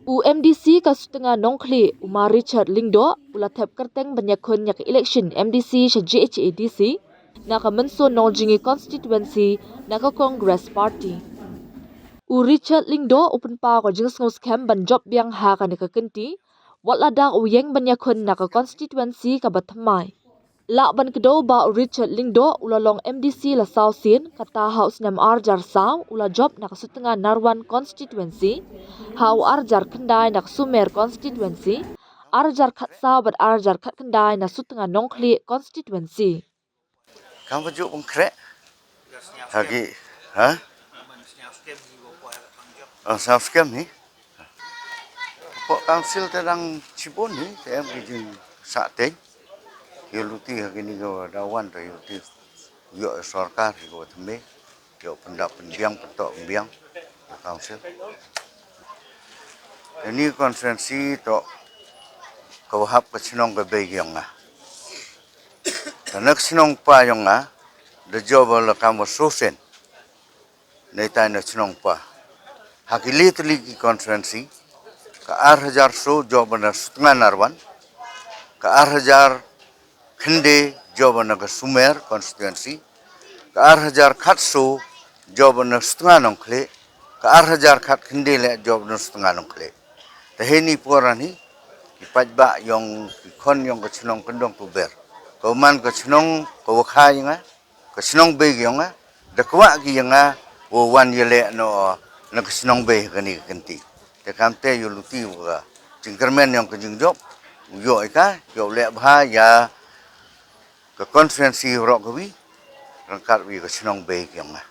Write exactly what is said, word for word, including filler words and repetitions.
U M D C ka Sutnga Nongkhlieh, u Ma Richard Lyngdoh, u la thep kyrteng ban ïakhun ïa ka election M D C sha J H A D C na ka Mynso Nongjngi constituency na ka Congress Party. U Richard Lyngdoh u pynpaw ka jingsngewskhem ban jop biang ha kane ka kynti, wat la dak u ïeng ban ïakhun na ka constituency kaba thymmai. Lah ban kdew ba u Richard Lyngdoh u la long M D C la saw sien, kata ha u snem ar hajar saw u la jop na ka Sutnga Narwan constituency, ha u ar hajar khyndai na ka Sumer constituency, ar hajar khatsaw bad ar hajar khatkhyndai na Sutnga Nongkhlieh constituency. Kam ba juk bang kre. Hagi, ha? Oh, sngap skem hi. Pok council te dang chibun hi, te em ki jing sa teng. Yo luti hagi ni ko dawan to yo luti. Yo sorkar hi ko teme. Yo pendap penbiang, pentok penbiang. Council. Ini konstituensi to ko hap ka chnong ka bei yong nga. Ka na ka chnong pa yong nga, da job la kam wa sosen. Nei tai na chnong pa. Haki li tli ki konstituensi, ka ar hajar so job na Sutnga Narwan, ka ar hajar khynde job na ka Sumer konstituensi, ka ar hajar khatso job na Sutnga Nongkhlieh, ka ar hajar khatkhyndai le job na Sutnga Nongkhlieh. Te heni poran hi, ki paidbah yong ki khon yong ka chnong kyndong puber. Ka man ka chnong ka wakha yong nga, ka chnong bei yong nga, da kwah ki yong nga, wa wan yale no, na ka chnong bei kani ka kynti. Te kamte yo luti wa ka jingkyrmen yong ka jingjop, yo ika, yo le bha ya ka konstituensi rok ka wi, rangkat wi ka chnong bei yong nga.